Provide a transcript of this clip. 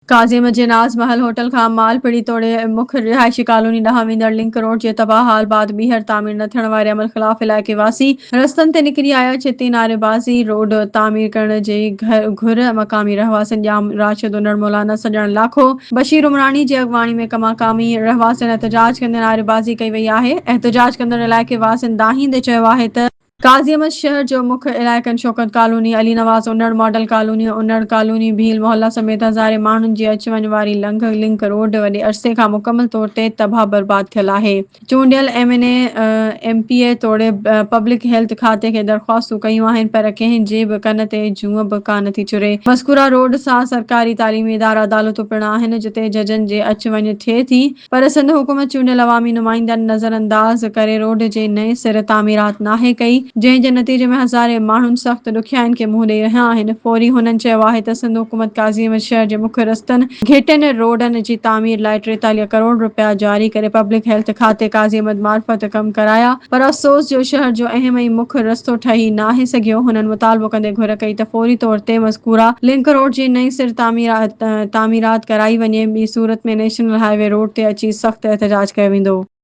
قاضي احمد جي ناز محل هوٽل کان مال پڙي توڙي مک رهائشي ڪالوني ڏانهن ويندڙ لنڪ روڊ جي تباهه حال بعد ٻيهر تعمير نه ٿيڻ واري عمل خلاف علائقي واسي رستن تي نڪري آيا ڇتي نعريبازي روڊ تعمير ڪرڻ جي گهر مقامي رهواسين ڄام راشد انڙ مولانا سڄڻ لاکو بشير عمراڻي جي اڳواڻي ۾ ڪماقامي رهواسين احتجاج ڪندي نعريبازي ڪئي وئي آهي احتجاج ڪندڙ علائقي واسين دانهيندي چيو آهي ته قاضي احمد شهر جو مک علائقن Shaukat colony, Ali Nawaz Unar model colony, Unar colony, Bheel Mohalla سميت هزارين ماڻهن جي اچ وڃ واري لنگهه لنڪ روڊ وڏي عرصي کان مڪمل طور تي تباهه برباد ٿيل آهي. چونڊيل M N A, M P A توڙي پبلڪ هيلٿ کاتي کي درخواستون ڪيون آهن پر ڪنهن جي به ڪن تي جونء به ڪانه ٿي چري. مذڪوره روڊ سان سرڪاري تعليمي ادارا عدالتون پڻ آهن جتي ججن جي اچ وڃ ٿئي ٿي. پر سنڌ حڪومت چونڊيل عوامي نمائندن نظر انداز ڪري روڊ جي نئين سر تعميرات ناهي ڪئي جنهن جي نتيجي ۾ هزارين ماڻهن سخت ڏکيائين کي منهن ڏئي رهيا آهن فوري هنن چيو آهي ته سنڌ حڪومت قاضي احمد شهر جي مک رستن گهٽين روڊن جي تعمير لاء 43 ڪروڙ رپيا جاري ڪري پبلڪ هيلٿ کاتي قاضي احمد معرفت ڪم ڪرايا پر افسوس جو شهر جو اهم ۽ مک رستو ٺهي ناهي سگهيو، هنن مطالبو ڪندي گهر ڪئي ته فوري طور تي مذڪوره لنڪ روڊ جي نئين سر تعميرات ڪرائي وڃي، ٻي صورت ۾ نيشنل هاء وي روڊ تي اچي سخت احتجاج ڪيو ويندو.